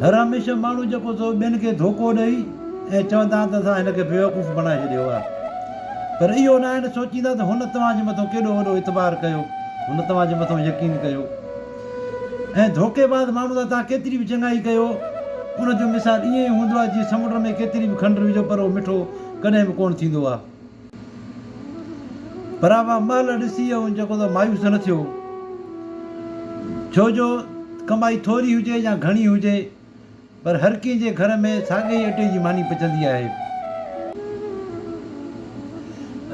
هر هميشه ماڻهو جيڪو سو ٻين کي ڌوڪو ڏئي ۽ چوندا آهن ته اسان هن کي بيوقوف بڻائي ڇڏيو آهي. پر اهو ناهن سوچيندا ته هن توهان جي مٿان ڪيڏو وڏو اعتبار ڪيو، هن توهان جي مٿان يقين ڪيو. ۽ ڌوڪيباز ماڻهو سان توهان ڪيتري به چڱائي ڪيو، ان جو مثال ائين ئي هوندو آهي جيئن سمنڊ ۾ ڪيتري به کنڊ وجهو پر اهو مٺو ڪڏهن به ڪونه ٿيندو آهي. پر اوهان مهل ڏسي ۽ جيڪو ته مايوس نه ٿيو. ڇو جو ڪمائي ٿوري هجي يا گهڻي هجي پر هر ڪنهن جي گهر ۾ ساڳئي ئي اٽي جي ماني پچندي آهي.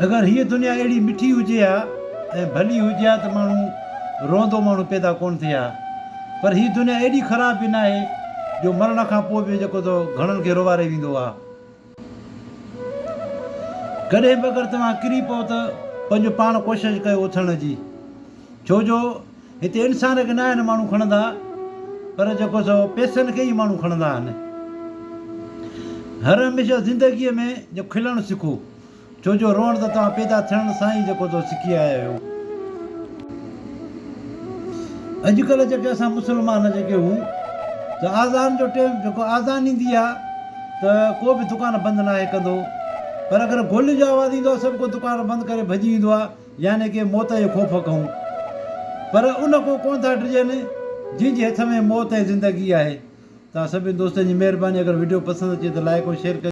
اگر هيء دنيا اهڙي مٺي هجي ها ۽ ڀلي هجي ها ته ماڻهو روئندو ماڻهو پيدا ڪونه ٿئي ها. پر هيء دنيا ايڏي خراب به ناهي جو مرڻ کان پوء به جيڪو ته گهڻن کي روئاري ويندو آهي. ڪڏهن به اگر توهان ڪري پئو ته پنهنجو پاڻ ڪوشش ڪيو اٿڻ جي ڇو جو هتي انسان کي ناهن ماڻهو کڻندا پر جيڪو سو پئسن کي ئي ماڻهو کڻندا آهن. هر هميشه زندگيء ۾ جو کلڻ سکو ڇو جو روئڻ ته توهان پيدا ٿيڻ سان ئي جيڪو سو سکي آيا آهيو. اڄڪلهه جيڪي اسان مسلمان جيڪي هون ته آذان جو ٽيم جيڪو آذان ايندي آ ته ڪو به دڪان بند ناهي ڪندو پر اگر گولين جو آواز ايندو آ سڀ ڪو دڪان بند ڪري ڀڄي ويندو آ يعني ڪي موت جي خوف کئون پر ان کان ڪونه ٿا ڊڄن جنهن جي هٿ ۾ موت ۽ زندگي آهي. توهان سڀني دوستن جي مهرباني اگر وڊيو پسند اچي ته لائيڪ ۽ شيئر ڪجو.